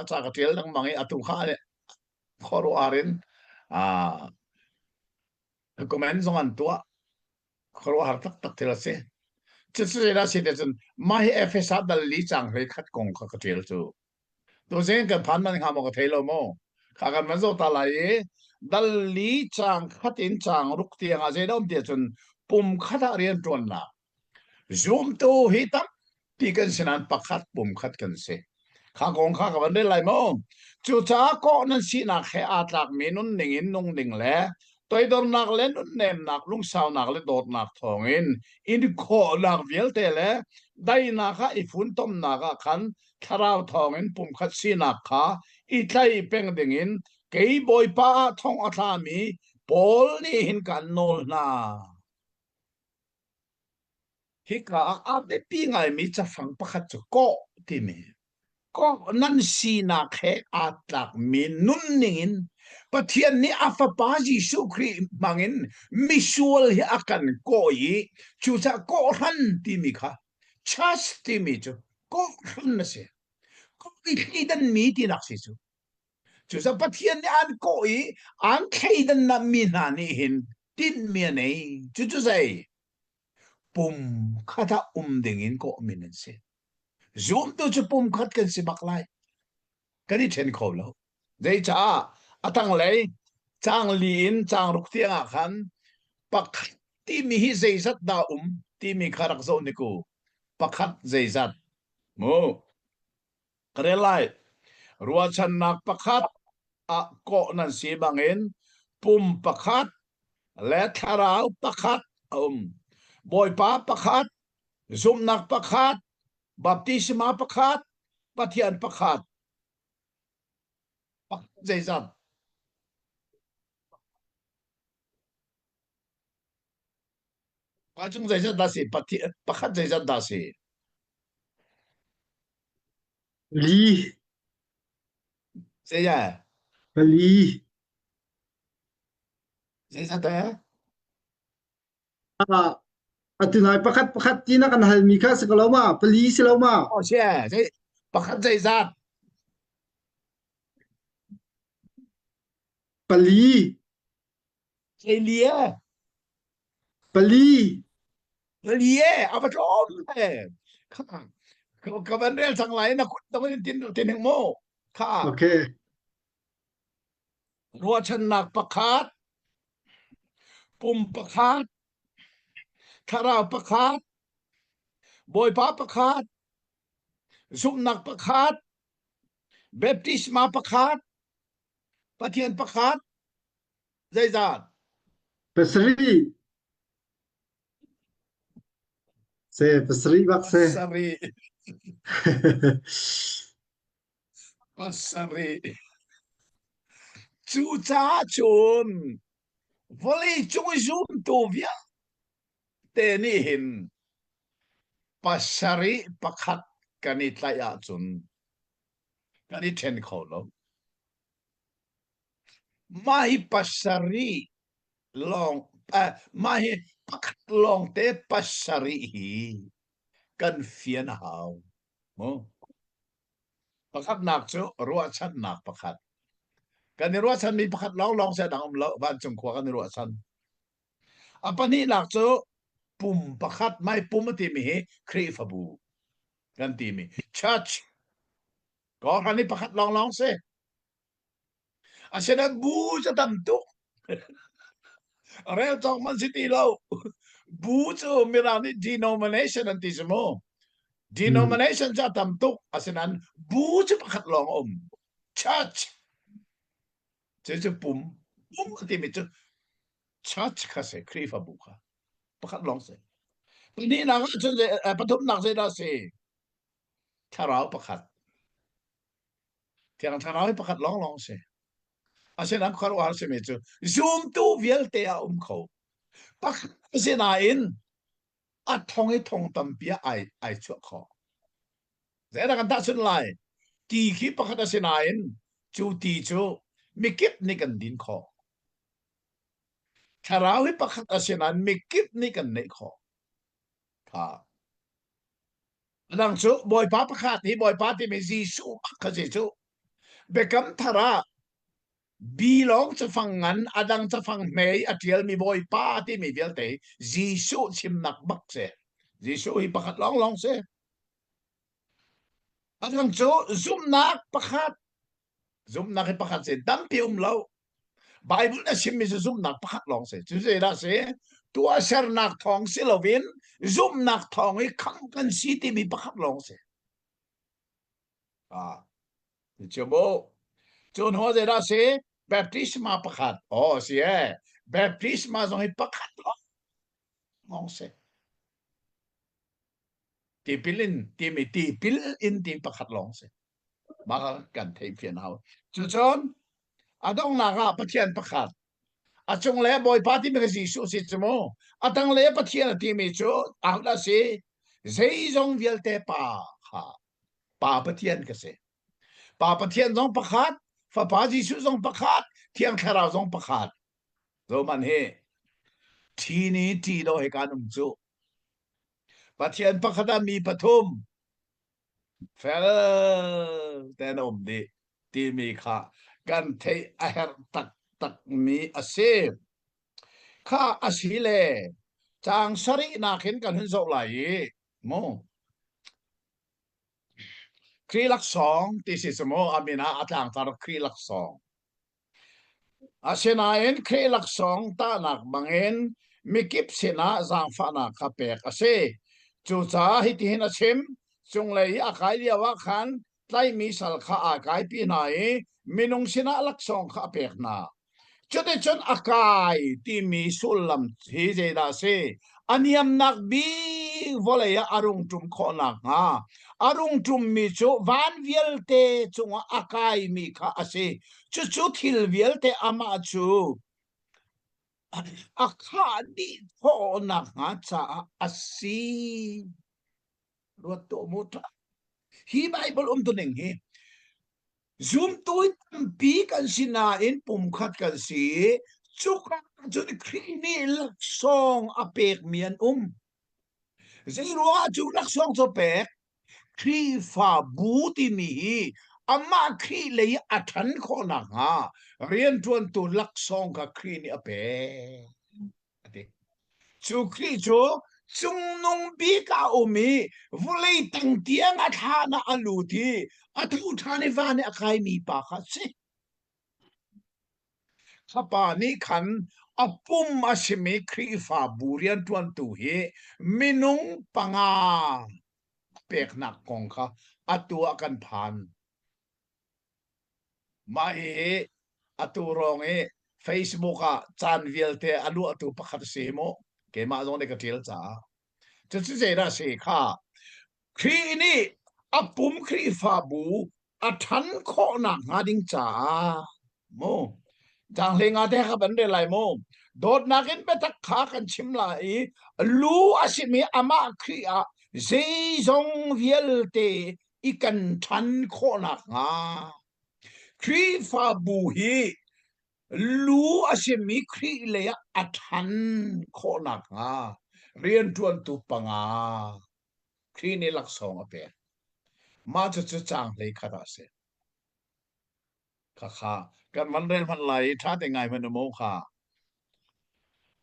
Ca ka ṭial lengmang i atu kha khuaruahhar in comment zong an tuah. Khuaruahhar taktak thil a si. Cucu zeidah a si ti cun mah hi Efesa dal li caang 11 kong kha ka ṭial cu. Tuzing kan phan man hnga maw ka thei lo maw? Kha kan van zoh ta lai i dal li caang khat in caang ruk tiang ah zeidah um ti ahcun pum khat ah rianṭuannak Zumtu hi tampi kan si nain pakhat pumkhat kan si. Kha kong kha ka van rel lai maw? Cucaah kawh nan sinak he aa tlakmi nunning in nung ding le toidornak le nunnemnak, lungsaunak le dawtnak thawngin in khawhnak vialte le daihnak ah i funtomnak ah khan thlarau thawngin pumkhat sinak kha i tlaih peng dingin kei Bawipa ah thong a thlami Paul nih hin kan nawl hna. Hika ah a biapi ngaimi cafang pakhat cu kawh timi. Kawh nan sinak he aa tlakmi nunning in Pathian nih a Fapa Jesuh Khrih hmangin misual hi a kan kawh i cucaah kawhhran timi kha church timi cu kawhhran a si. Kawh i thleidanmi tinak si cu. Cucaah Pathian nih an kawh i an thleidannak mi hna nih hin tinhmi a nei. Cucu zei? Pum khat ah um ding in kawhmi nan si. Zumtu cu pum khat kan si bak lai. Kan i ṭhen kho lo. Zeicah a tanglei caang li in caang ruk tiang ah khan pakhat timi hi zeizat dah um timi kha rak zoh niku. Pakhat zeizat. Mu. Ka rel lai. Ruahchannak pakhat ah kawh nan si bangin pum pakhat le thlarau pakhat a um. Bawipa pakhat, zumhnak pakhat, baptisma pakhat, Pathian pakhat. Pakhat zeizat? Pa cung zeizat dah si? Pathian pakhat zeizat dah si? Li. Zeizat? Pali. Zeizat eh? Ah, atu nai pakhat pakhat ti na kan halmi kha si ko lo ma? Pali si lo ma? Oh, si eh. Zei, pakhat zeizat? Pali. Zei eh? Pali. Pali eh, a va tlawm eh. Kha, ka van rel cang lai na kut dong in tin tin hing mu. Kha. Okay. Ruahchannak pakhat, pum pakhat, thlarau pakhat, Bawipa pakhat, zumhnak pakhat, baptisma pakhat, Pathian pakhat, Zeizat? Pasarih. Se pasarih bak se. Pasarih. Pasarih. Cucaah cun vawlei cung i zumtu vialte nih hin pasarih pakhat kan i tlaih ahcun kan i ṭhen kho lo. Mah hi pasarih lawng mah hi pakhat lawngte pasarih hi kan fian a hau. Mu. Pakhatnak cu ruahchannak pakhat. Kan i ruahchanmi pakhat lawnglawng si a dang um lo. Vancung khua kan i ruahchan. A pahnihnak cu pum pakhat, mai pum a timi hi Khrihfabu kan timi church Kawhhran hi pakhat lawnglawng si. Asinain bu cu tam tuk. Rel cawk man si ti lo. Bu cu Mirang nih denomination an ti si mu. Denomination cu a tam tuk. Asinain bu cu pakhat lawng a um. Church. Cucu pum. Pum a timi cu church kha si, Khrihfabu kha. Pakhat lawng si. Pahnihnak ahcun pathumnak zeidah si? Thlarau pakhat. Thiang Thlarau hi pakhat lawnglawng si. Asinain khuaruahhar simi cu zumtu vialte a um kho. Pakhat asinain a thong i thong tampi ah ai, ai chuah khawh. Zeidah kan tahchunh lai? Ti khi pakhat asinain cu ti cu mikip nih kan din khawh. Thlarau hi pakhat asinain mikip nih kan neih khawh. Kha. Nang cu Bawipa pakhat hi Bawipa timi Jesuh bak kha si cu. Biakam thar ah B lawng cafang ngan a dang cafang hme i a ṭialmi Bawipa timi vialte Jesuh chimnak bak si. Jesuh hi pakhat lawnglawng si. A dang cu zumhnak pakhat zumhnak hi pakhat si tampi um lo. Bible na chimmi cu zumhnak pakhat lawng si. Cu zeidah si? Tuahsernak thawng si loin zumhnak thawng i khamh kan si timi pakhat lawng si. Ah, cu bu. Cun ho zeidah si? Baptisma pakhat. Oh, si e. Baptisma zong hi pakhat lawng si. Tipil in timi tipil in ti pakhat lawng si. Mah kan theih fian hau. Cucun a donghnak ah Pathian pakhat. A cung le Bawipa timi ka Jesuh si cu mu. A tang le Pathian a timi cu ahodah si? Zeizong vialte Pa kha Pa Pathian ka si. Pa Pathian zong pakhat, Fapa Jesuh zong pakhat, Thiang Thlarau zong pakhat. Zoman hi ṭhi ni ṭi do he kan um cu. Pathian pakhat ah mi pathum fel ten a um dih timi kha kan theih a herh taktakmi a si. Kha a si le caang sarihnak in kan hun zoh lai i mu Khrih laksawng ti si cu mu a min ah a tlangtar Khrih laksawng. Asinain Khrih laksawng tahnak bangin mikip sinah zaangfahnak kha pek a si. Cucaah hitihin a chim, cunglei i a kai lioah khan tlaihmi sal kha aa kaipi hna i minung sinah laksawng kha a pek hna. Cuticun a kai timi sullam hi zeidah a si? A niamnak bik vawlei ah a rung ṭum khawh nakhnga a rung ṭummi cu van vialte cungah a kaimi kha a si. Cucu thil vialte amah cu a khah dih khawh nakhnga caah a si. Ruat tuah mu. Hi Baibal umtuning hi Zumtu tampi kan si nain pumkhat kan si. Cuka cun Khrih nih laksawng a pekmi an um. Zeiruangah cu laksawng cu pek? Khrihfabu timi hi amah Khrih lei a ṭhan khawh nakhnga rianṭuantu laksawng kha Khrih nih a pek. A ti. Cu Khrih cu cungnung bik ah a um i vawlei tang tiang a thlan ah a lut i a tho ṭhan i van i a kaimi pa kha a si. Kha pa nih khan a pum a simi Khrihfabu rianṭuantu hi minung panga peknak kong kha atu ah kan phan. Mah hihi atu rawng i Facebook ah caan vialte a luahtu pakhat a si hi mu. Keimah zong nih ka ṭial caah. Cucu zeidah a si kha? Khrih nih a pum Khrihfabu a ṭhan khawh nakhnga ding caah mu. Caanghlei te kha van rel lai mu. Dawtnak in biatak kha kan chim lai i lu a simi amah Khrih ah zeizong vialte i kan ṭhan khawh nakhnga Khrihfabu hi lu a simi Khrih lei ah a ṭhan khawh nakhnga rianṭuantu panga Khrih nih laksawng a pek. Mah cucu caang 11 ah a si. Khakha kan van rel hmanh lai i ṭha te ngai hmanh u mu kha.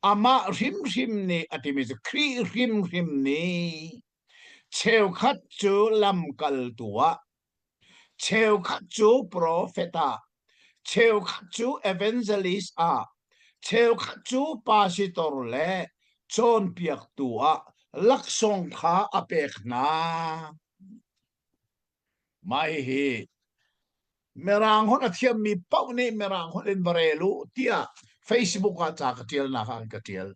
Amah hrimhrim nih a timi cu Khrih hrimhrim nih Cheukhat cu lamkaltu ah, cheukhat cu profet ah, cheukhat cu evangelist ah, cheukhat cu pastor le cawnpiaktu ah laksawng kha a pek hna. Mah hihi Mirang holh a thiammi paoh nih Mirang holh in va rel u tiah Facebook ah ca ka ṭialnak ah an ka ṭial.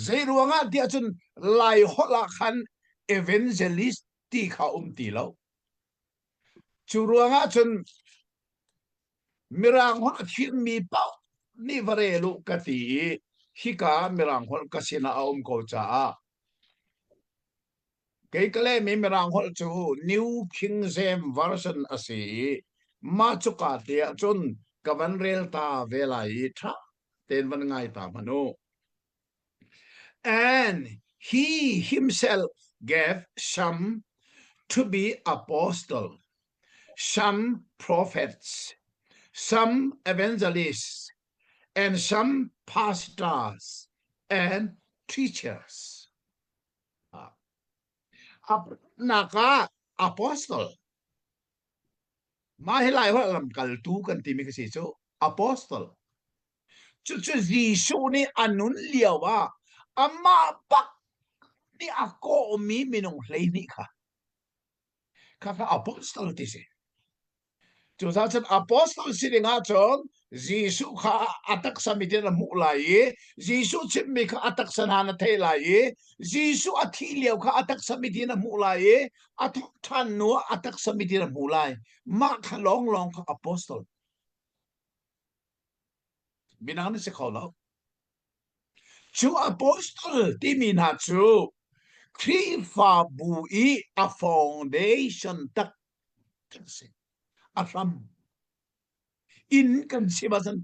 Zeiruangah tiah cun Lai holh ah khan evangelist ti kha um ti lo. Cu ruangah cun Mirang holh a thiammi paoh nih va rel u ka ti i hika Mirang holh ka sinah a um ko caah kei ka lehmi Mirang holh cu New King James Version a si i mah cuka te ah cun ka van rel ta ve lai i ṭha tein van ngai ta hmanh u. And he himself gave some to be apostle. Some prophets, some evangelists, and some pastors and teachers. Nak ah apostle mah hi lai holh lamkaltu kan timi ka si cu apostle Cucu Jesuh nih a nun lio ah amah bak nih a kawhmi minung 12 kha kha apostle ti si. Cucaah cun apostle si ding ahcun Jesuh kha a taksa mit in a hmuh lai i Jesuh chimmi kha a taksa hna na theih lai i Jesuh a thih lio kha a taksa mit in a hmuh lai i a thawh ṭhan hnu ah a taksa mit in a hmuh lai. Mah kha lawnglawng kha apostle. Midang an si kho lo. Cu apostle timi hna cu Khrihfabu i a foundation tak kan si. A hram. Inn kan si ahcun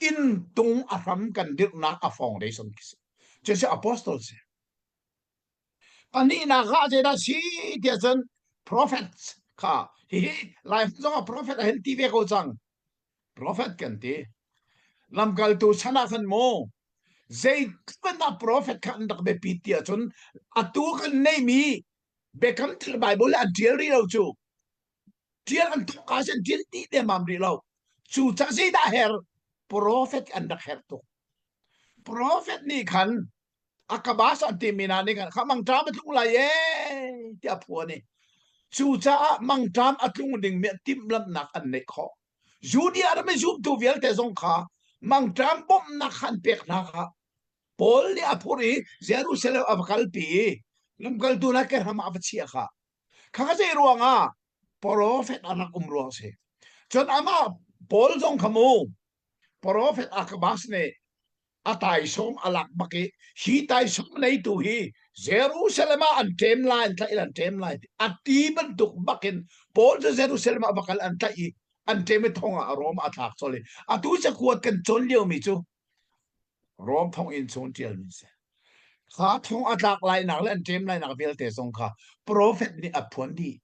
inn tung a hram kan dirhnak a foundation khi si. Cu si apostle si. Pahnihnak ah zeidah si tiah cun prophets kha hihi Lai zong ah prophet a hen ti ve ko cang. Prophet kan ti. Lamkaltu chan ah khan mu zeitluk dah prophet kha an rak biapi ti ahcun atu kan neimi Biakam Thar Bible an ṭial rih lo cu. Ṭial an thawk ah an ṭial dih demmam rih lo. Cu ca zeidah her? Prophet an rak herh tuk. Prophet nih khan Akabas an timi hna nih khan kha mangṭam a tlung lai ee tiah phuan i cucaah mangṭam a tlung dingmi timhlamhnak an neih khawh. Judea ram i zumtu vialte zong kha mangṭam bawmhnak kha an pek hna kha Paul nih a phurh i Jerusalem a va kalpi i lamkaltu hna kehram ah a va chiah kha. Kha zei ruangah profet a rak um ruang si. Cun amah Paul zong kha mu profet Agabus nih a taisawm a lak bak i hi taisawm neitu hi Jerusalem ah an ṭem lai an tlaih an ṭem lai a ti bantuk bakin Paul cu Jerusalem ah va kal an tlaih i an ṭem i thong ah Rom a thlak colh i atu cakuat kan cawn liomi cu Rom thonginn chung ṭialmi si. Kha thong a tlak lainak le an ṭem lainak vialte zong kha profet nih a phuan dih.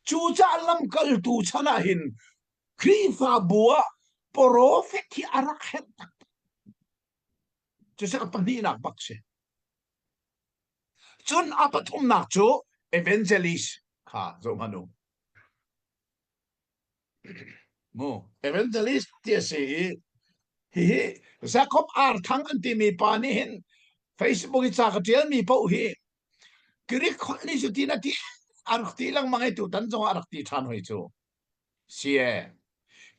Cucaah lamkaltu chan ah hin Khrihfabu ah profet hi a rak herh taktak. Cucu a pahnihnak bak si. Cun a pathumnak cu evangelist kha zoh hmanh u. Mu evangelist ti a si i hihi Jacob Arthang an timi pa nih hin Facebook i ca ka ṭialmi paoh hi Greek holh nih cu tin a ti a rak ti lengmang i tutan zong ah a rak ti ṭhan hoi cu. Si e.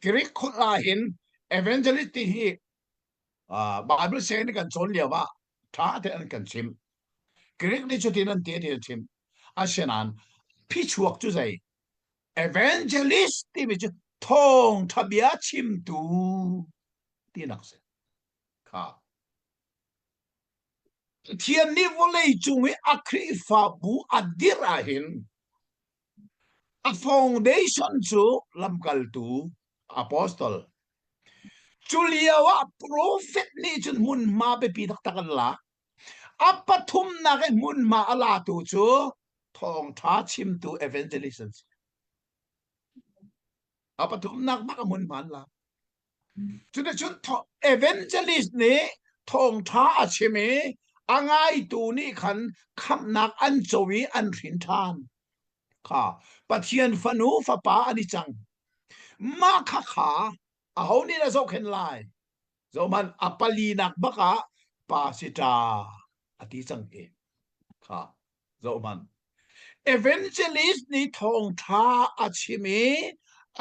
Greek holh ah hin evangelist ti hi uh, Bible sianginn kan cawn lio ah ṭha te an kan chimh. Greek nih cutin an ti ti an chim. Asinain phichuak cu zei? Evangelist timi cu thawngṭha bia chimtu tinak si. Kha. Pathian nih vawlei cung i a Khrihfabu a dirh ahhin a foundation cu lamkaltu apostle. Cu lio ah prophet nih cun hmunhma biapi taktak an lak. A pathumnak i hmunhma a latu cu thawngṭha chimtu evangelist an si. A pathumnak bak a hmunhma an lak. Cuticun evangelist nih thawngṭha a chim i a ngaitu nih khan khamhnak an co i an hrin ṭhan. Kha Pathian fanu fapa an i cang. Mah kha kha aho nih dah zohkhenh lai? Zohhmanh a palinak bak ah pa si ṭa a ti cang hi. Kha zohhmanh. Evangelist nih thawngṭha a chim i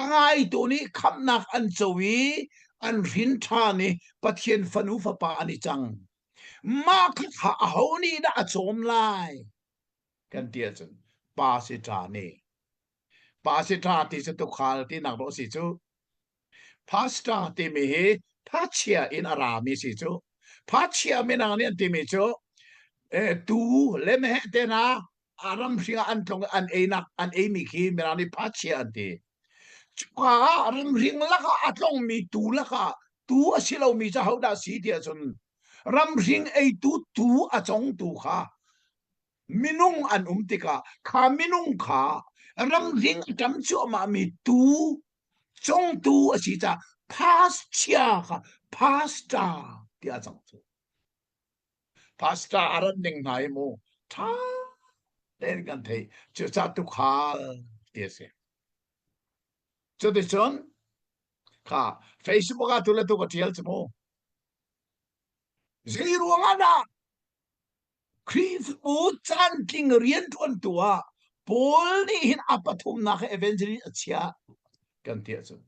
a ngaitu nih khamhnak an co i an hrin ṭhan i Pathian fanu fapa an i cang. Mah kha aho nih dah a cawm lai? Kan ti ahcun pa si ṭha nih. Pa si ṭha ti cu tuukhal tinak dawh si cu. Pastor timi hi phachia in a rami si cu. Phachia minang nih an timi cu eh, tuu le meheh te hna a ram hring ah an tlung an einak an eimi khi mirang nih phachia an ti. Cuka ah ramhring lakah a tlongmi tuu lakah tuu a si lomi cu hodah si ti ahcun ramhring eitu tuu a congtu kha minung an um tikah kha minung kha. Ramhring a ṭam cuahmahmi tuu congtu a si caah pastor kha pastor tiah a cang cu. Pastor a rat ning hna hi mu ṭha tein kan theih. Cucaah tuukhal ti a si. Cuticun kha Facebook ah tu le tu ka ṭial cu mu. Zei ruangah dah Khrihfabu caantling rianṭuantu ah Paul nih hin a pathumnak hi evangelist a chiah kan ti ahcun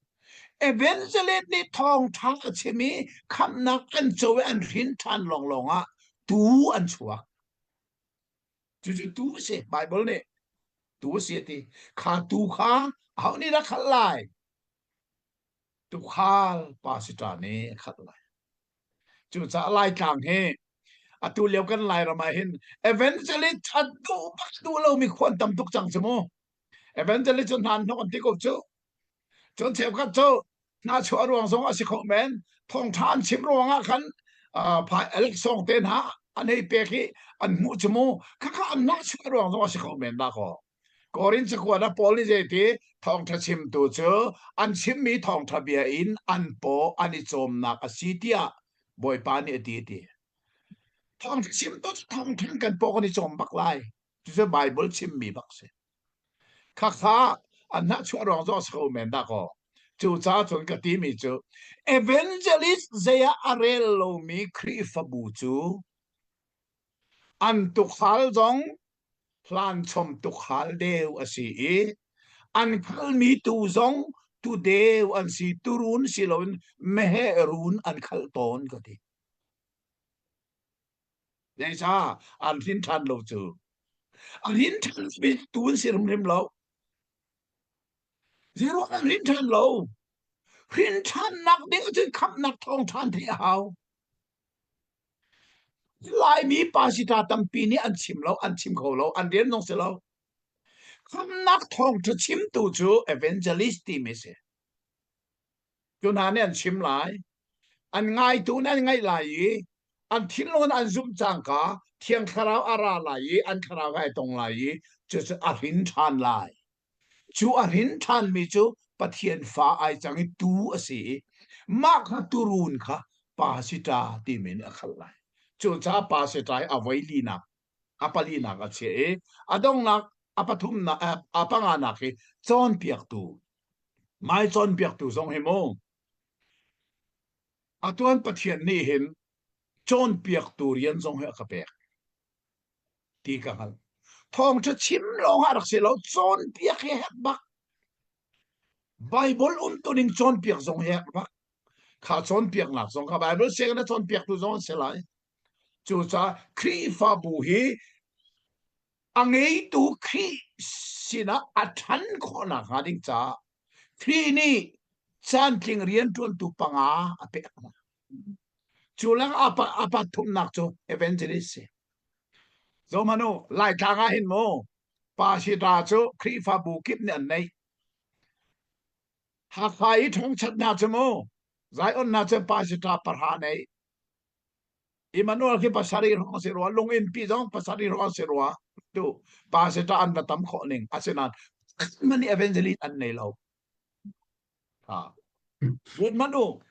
evangelist nih thawngṭha a chim i khamhnak an co i an hrin ṭhan lawnglawng ah tuu an chuak. Cucu tuu a si. Bible nih tuu a si a ti. Kha tuu kha aho nih dah khalh lai? Tuukhal pastor nih a khalh lai. Cucaah Laitlang hi atu lio kan Lairam ah hin evangelist that duh bak duh lomi khua an tam tuk cang cu mu. Evangelist cu hna hnok an ti ko cu. Cun cheukhat cu hna chuah ruang zong a si kho men. Thawngṭha an chim ruang ah khan phai laksawng te hna an hei pek i an hmuh cu mu. Khakha an hna chuah ruang zong a si kho men dah kaw. Korin cakuat ah Paul nih zeiti thawngṭha chimtu cu an chimmi thawngṭha bia in an paw an i cawmnak a si tiah Bawipa nih a ti a ti. Thawngṭha chimtu cu thawngṭha kan paw kan i cawm bak lai. Cucu Bible chimmi bak si. Khakha an hnahchuah ruang zong a si kho men dah kaw. Cucaah cun ka timi cu evangelist zei ah a rel lomi Khrihfabu cu an tukhal zong hlanchom tukhal deu a si i an khalmi tuu zong tu deu an si turun si loin meheh run an khalh tawn ka ti. Zeicah an hrin ṭhan lo cu? A hrin ṭhan mi tu an si hrimhrim lo. Zeiruang an hrin ṭhan lo? Hrin ṭhannak ding ahcun khamhnak thawng ṭhan theih a hau. Laimi pastor tampi nih an chim lo, an chim kho lo, an rian zong si lo. Khamnak thawngṭha chimtu cu evangelist timi si. Cu hna nih an chim lai. An ngaitu nih an ngaih lai i an thinlung in an zumh cangka Thiang Thlarau a ra lai i an thlarau he ai tong lai i cucu a hrin ṭhan lai. Cu a hrin ṭhanmi cu Pathian fa ai cang i tuu a si i mah kha tuurun kha pasita timi nih a khalh lai. Cucaah pasita hi a voi linak, a palinak a chiah i a donghnak a pathumnak a panganak hi cawnpiaktu mai cawnpiaktu zong hi mu atuan Pathian nih hin cawnpiaktu rian zong hi a ka pek. ti ka hngalh. Thawngṭha chim lawng ah rak si lo, cawnpiak hi herh bak. Bible umtuning cawnpiak zong hi herh bak. Kha cawnpiaknak zong kha Bible sianginn a cawnpiaktu zong an si lai. Cucaah Khrihfabu hi a ngeitu Khrih sinah a ṭhan khawhnak hnga ding caah Khrih nih caantling rianṭuantu panga a pek hna. Cu lang a pa thumnak cu evangelist si. Zohmanh u, Laitlang ah hin mu, pasita cu Khrihfabu kip nih an neih. Hakha i thongchat hna cu mu, Zion hna cu pasita pahra neih. Emmanuel khi pasarih hrawng si rua, Lunginpi zong pasarih hrawng si rua. Tu pasita an va tam khawh ning. Asinain mani evangelist an nei lo. Ha. Ruat hmanh u.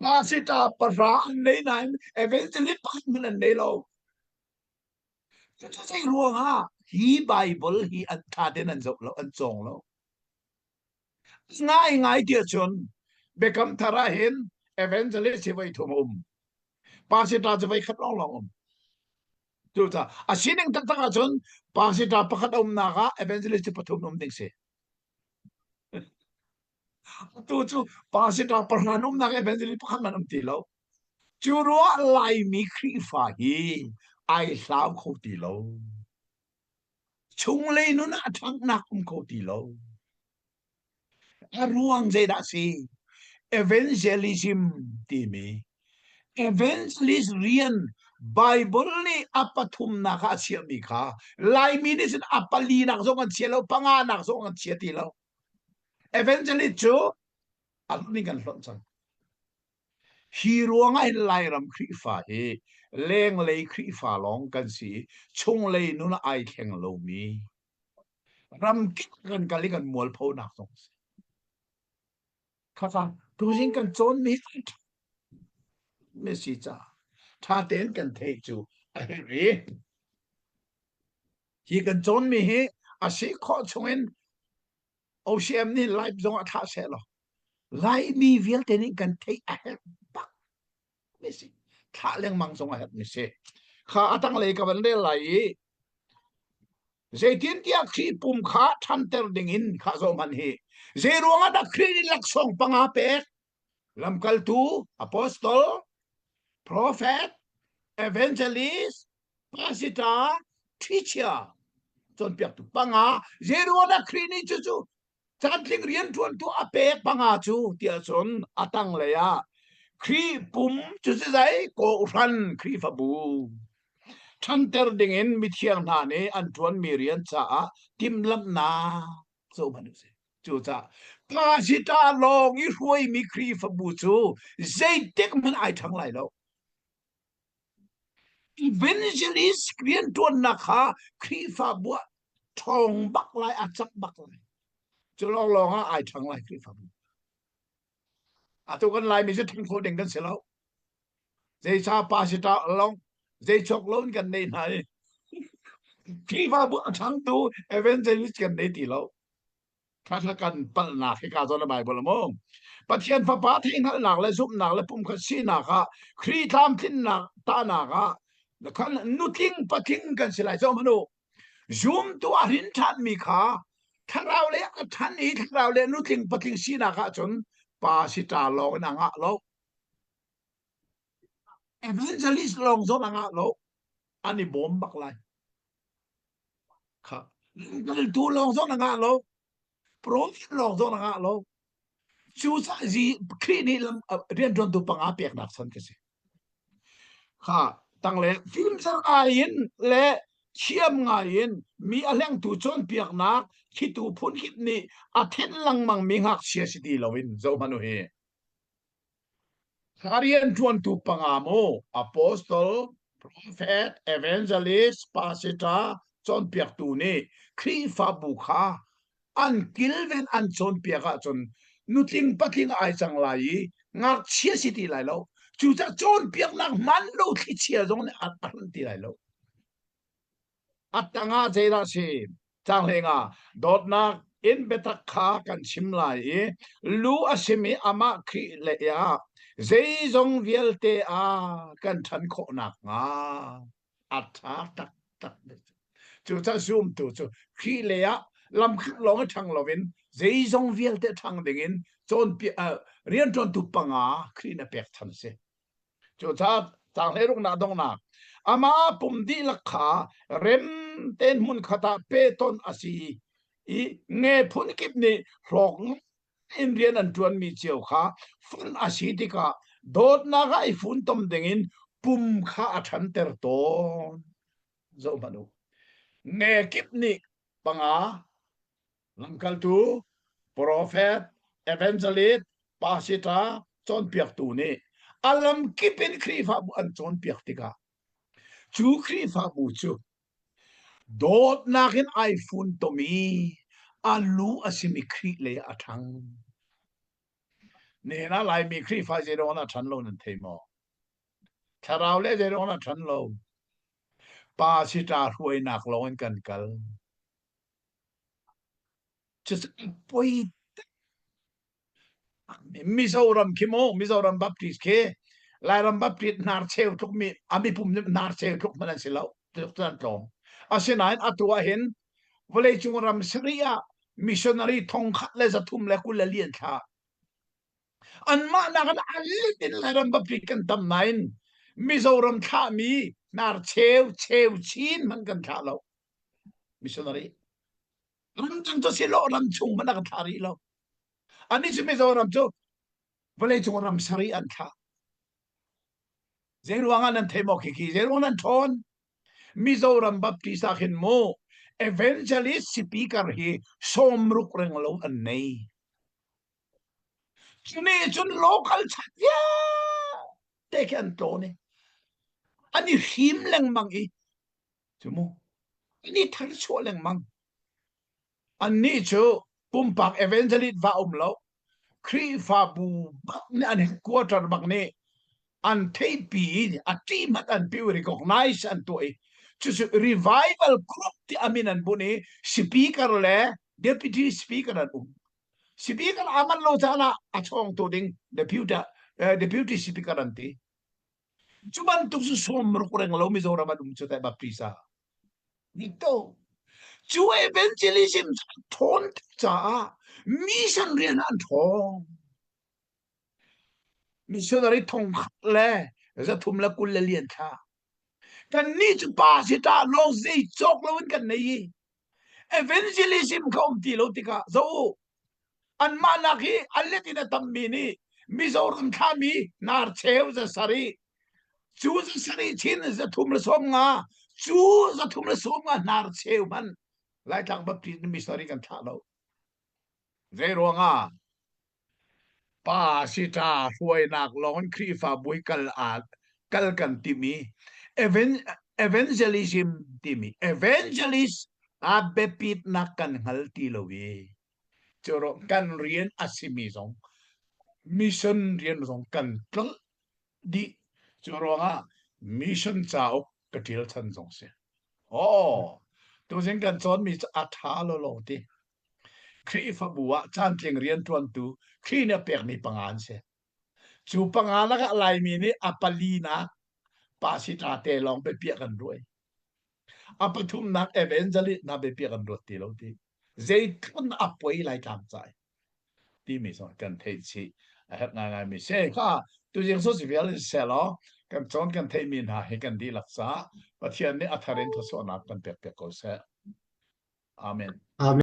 Pasita pahra an nei nain evangelist pakhat hmanh an nei lo. Cucu zei ruangah hi Bible hi an ṭha tein an zoh lo, an cawng lo. Ngai ngai ti cun Biakam Thar ah hin evangelist hi voi thum a um. Pasita cu voi khat lawnglawng um. Cucaah a sining taktak ahcun pasita pakhat a umnak ah evangelist cu pathum um ding si. Atu cu pasita pahra umnak evangelist pakhat man um ti lo. Cu ruah Laimi Khrihfa hi ai hlau kho ti lo. Chunglei nun ah ṭhanghnak um kho ti lo. A ruang zeidah a si? Evangelism timi evangelist rian Bible nih a pathumnak ah a chiahmi kha Laimi nih cun a palinak zong an chia lo, panganak zong an chia ti lo. Evangelist cu a ning kan hlonh cang. Hi ruangah hin Lairam Khrihfa hi lenglei Khrihfa lawng kan si i chunglei nun ah ai thleng lomi. Ram kip kan kal i kan mualphonak zong a si. Khakha tuzing kan cawnmi mi si ca ṭha tein kan theih cu a herh i hi kan cawnmi hi a si khawh chungin OCM nih live zong ah thlah seh law Laimi vialte nih kan theih a herh bak mi si thlah lengmang zong a herh mi si kha a tanglei ka van rel lai i zeitintiah Khrih pum kha ṭhanter dingin kha zoh hmanh hi zei ruangah dah Khrih nih laksawng panga pek lamkaltu apostol prophet evangelist pastor teacher cawnpiaktu panga zei ruangah dah Khrih nih cucu Cantling rianṭuantu a pek panga cu tiah cun a tanglei ah Khrih pum cu zei kawhhran Khrihfabu ṭhanter dingin mithiang hna nih an ṭuanmi rian caah timhlamhnak zoh hmanh u sih. Cucaah pasita lawng i hruaimi Khrihfabu cu zeitik hmanh ai ṭhang lai lo. Evangelist rianṭuannak kha Khrihfabu ah ṭhawng bak lai, a cak bak lai. Cu lawnglawng ah ai ṭhang lai Khrihfabu. Atu kan Laimi cu ṭhang kho ding kan si lo. Zeica pastor lawng zei chok lo in kan nei hna i Khrihfabu a ṭhangtu evangelist kan nei ti lo. Khakha kan palhnak hika zawn a Bible a mu. Pathian Fapa theihhngalhnak le zumhnak le pumkhat sinak ah Khrih tlamtlinnak tahnak ah khan nutling patling kan si lai zo hmanu. Zumtu a hrin ṭhanmi kha thlarau le a ṭhan i thlarau le nutling patling sinak ah cun pa si ṭa lawng in a ngah lo. Evangelist lawng zong a ngah lo. An i bawm bak lai. Kha tu lawng zong na ngah lo. Prophet lawng zong na ngah lo. Cucaah zi Khrih nih lam rianṭuantu panga peknak chan ka si. Kha tangle fimzer ngai in le thiam ngai in mi a hlengtu cawnpiaknak thlitu phunkip nih a thenh lengmang mi ngakchia si ti loin zoh hmanh u hi. A rianṭuantu panga mu apostle, prophet, evangelist, pastor, cawnpiaktu nih Khrihfabu kha an kilven an cawnpiak ahcun nutling patling ai cang lai i ngakchia si ti lai lo. Cucaah cawnpiaknak hman lo thlichia zong nih a hran ti lai lo. A tangah zeidah si? Caang ah dawtnak in biatak kha kan chim lai i lu a simi amah Khrih lei ah zeizong vialte ah kan ṭhan khawh nakhnga a ṭha taktak. Cucaah zumtu cu Khrih lei ah lamkhat lawng i ṭhang loin zeizong vialte ṭhang dingin cawnpiak rianṭuantu panga Khrih nih a pek chan a si. Cucaah caang hleiruknak donghnak amah pum dihlak kha rem tein hmunkhat ah pehtonh a si i nge phun kip nih hlawk in rian an ṭuanmi cio kha fun a si tikah dawtnak ah i funtom dingin pum kha a ṭhanter tawn. Zoh hmanh u. Nge kip nih panga Lamkaltu, profet, evangelist, pastor, cawnpiaktu nih a lamkip in Khrihfabu an cawnpiak tikah cu Khrihfabu cu dawtnak in ai funtom i a lu a simi Khrih lei ah a ṭhang. Nihin ah Laimi Khrihfa zeiruang ah ṭhan lo nan thei maw? Thlarau le zeiruang ah ṭhan lo? Pa sita hruainak lawng in kan kal. Poi Mizoram khi mu Mizoram Baptist khi Lairam Baptist hnar cheu tluk mi a mipum nih hnar cheu tluk hmanh an si lo tluk an tlawm asinain atu ah hin vawleicung ram sarih ah missionary thongkhat le 324 an thlah anmah nakin a lit in Lairam Baptist kan tam nain Mizoram thlahmi hnar cheu cheu chin hmanh kan thlah lo missionary ramdang cu si lo ram chung hmanh a kan thlah rih lo anih cu Mizoram cu vawleicung ram sarih an thlah zei ruangah nan thei maw khikhi zei ruang nan ṭhawn Mizoram Baptist ah khin mu evangelist speaker hi sawmruk reng lo an nei cu nih cun local chat vialte khi an tlawn i an i hrim lengmang i cu mu an i tharchuah lengmang. Annih cu pumpak evangelist va um lo Khrihfabu bak nih an headquarter bak nih an theihpi i a ṭihmat an piu recognize an tuah i cucu revival group ti amin an bunh i speaker le deputy speaker an um. Speaker aa manh lo caan ah a chawngtu ding deputy, uh, deputy speaker an ti. Cu bantuk cu sawmruk reng lo Mizoram an um cu teh Baptist ah. Nito. Cu evangelism ṭhawn caah mission rian an ṭhawng. Missionary thong khat le 320 le lian thla. Kan nih cu pa si ta lawng zei cawk lo in kan nei i evangelism kha um ti lo tikah zo u anmah nak hi a let in a tammi nih Mizoram thlami nar cheu za sarih cu za sarih chin 350 cu 350 hnar cheu hman Laitlang Baptist missionary kan thlah lo zei ruangah Pa sita hruainak lawng in Khrihfabu hi kal aa kal kan timi evangelism timi evangelist a biapitnak kan hngal ti lo i cu kan rian a simi zong mission rian zong kan tlolh dih cu ruangah mission cauk ka ṭial chan zong si. Oh, tuzing kan cawnmi cu a ṭha lo lo ti. Khrihfabu ah caantling rianṭuantu Khrih nih a pekmi panga an si. Cu panga lakah Laimi nih a palinak pasita te lawng biapiah kan ruai. A pathumnak evangelist hna biapiah kan ruat ti lo ti. Zeitlun a poi Laitlang ca timi zong kan theih chih a herh ngaingaimi si. Kha tuzing so si vial in seh law kan cawn kan theihmi hna hi kan dihlak caah Pathian nih a thar in thluachuahnak kan pek piak ko seh. Amen. Amen.